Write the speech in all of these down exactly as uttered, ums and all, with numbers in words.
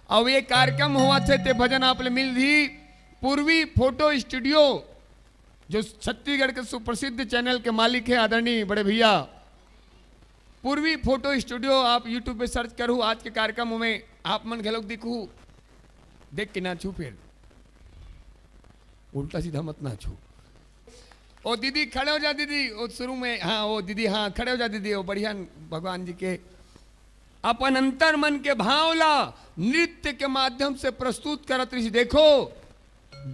अउ ये कार्यक्रम होवत हे ते भजन आप ले मिलही पूर्वी फोटो स्टूडियो, जो छत्तीसगढ़ के सुप्रसिद्ध चैनल के मालिक हे आदरणीय बड़े भैया। पूर्वी फोटो स्टूडियो आप YouTube पे सर्च करहू, आज के कार्यक्रम में आप मन घलोक दिखहू, देख के नाचहू, फेर उल्टा सीधा मत नाचहू। ओ दीदी खड़े हो जा दीदी, ओ शुरू में, हाँ ओ दीदी, हाँ खड़े हो जा दीदी, ओ बढ़िया भगवान जी के अपन अंतर मन के भाव ला नृत्य के माध्यम से प्रस्तुत करत रहिस। देखो,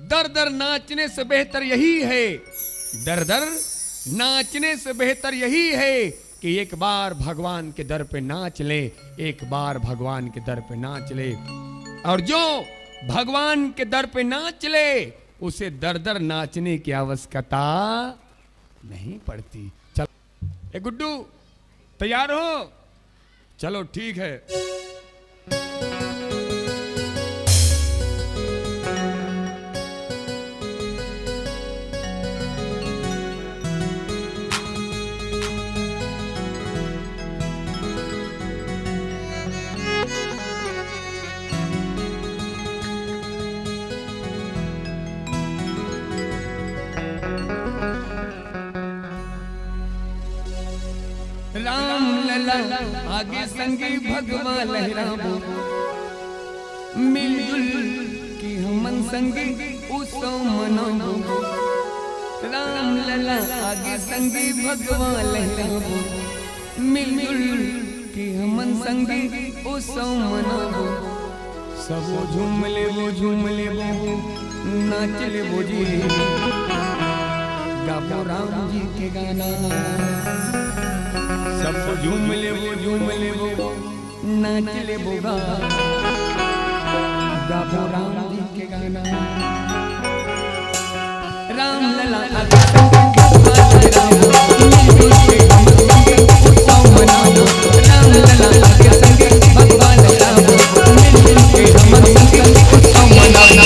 दर दर नाचने से बेहतर यही है, दर दर नाचने से बेहतर यही है कि एक बार भगवान के दर पे नाच ले, एक बार भगवान के दर पे नाच ले। और जो भगवान के दर पे नाच ले, उसे दर दर नाचने की आवश्यकता नहीं पड़ती। चल, ए गुड्डू, तैयार हो? चलो ठीक है। राम लला आगे संगी भगवा लहराबो, मिलजुल के हमन संगी उत्सव मनाबो। राम लला आगे संगी भगवा लहराबो, मिलजुल के हमन संगी उत्सव मनाबो। सबो झूम लेबो, झूम लेबो, नाच लेबो जी। गाबो राम जी के गाना। सबो झूम लेबो, झूम लेबो, नाच लेबो गा। गाबो राम जी के गाना। राम लला आगे संगी भगवा लहराबो, मिलजुल के हमन संगी उत्सव मनाबो। राम लला आगे संगी भगवा लहराबो, मिलजुल के हमन संगी उत्सव मनाबो।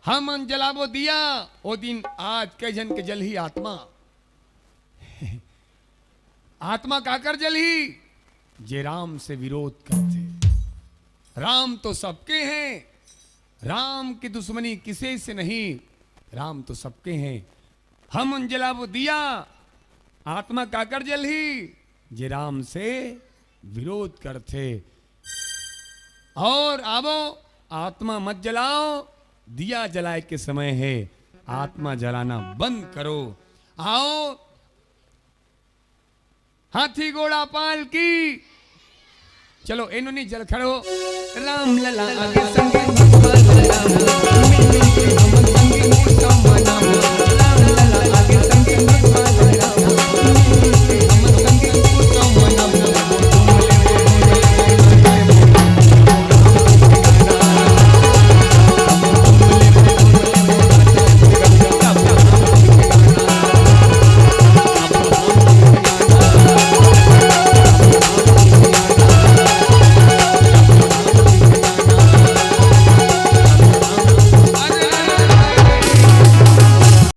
हमन जलाबो दिया, ओ दिन आज कई झन के जलही आत्मा। आत्मा काकर जलही? जे राम से विरोध करथे। राम तो सबके हैं, राम की दुश्मनी किसी से नहीं, राम तो सबके हैं। हमन जलाबो दिया, आत्मा काकर जलही? जे राम से विरोध करथे। और आवो, आत्मा मत जलाओ, दिया जलाए के समय है, आत्मा जलाना बंद करो। आओ, हाथी घोड़ा पाल की। चलो, एनो नहीं जल खड़ो। राम लला आगे संगे भगवान राम, मिल मिल के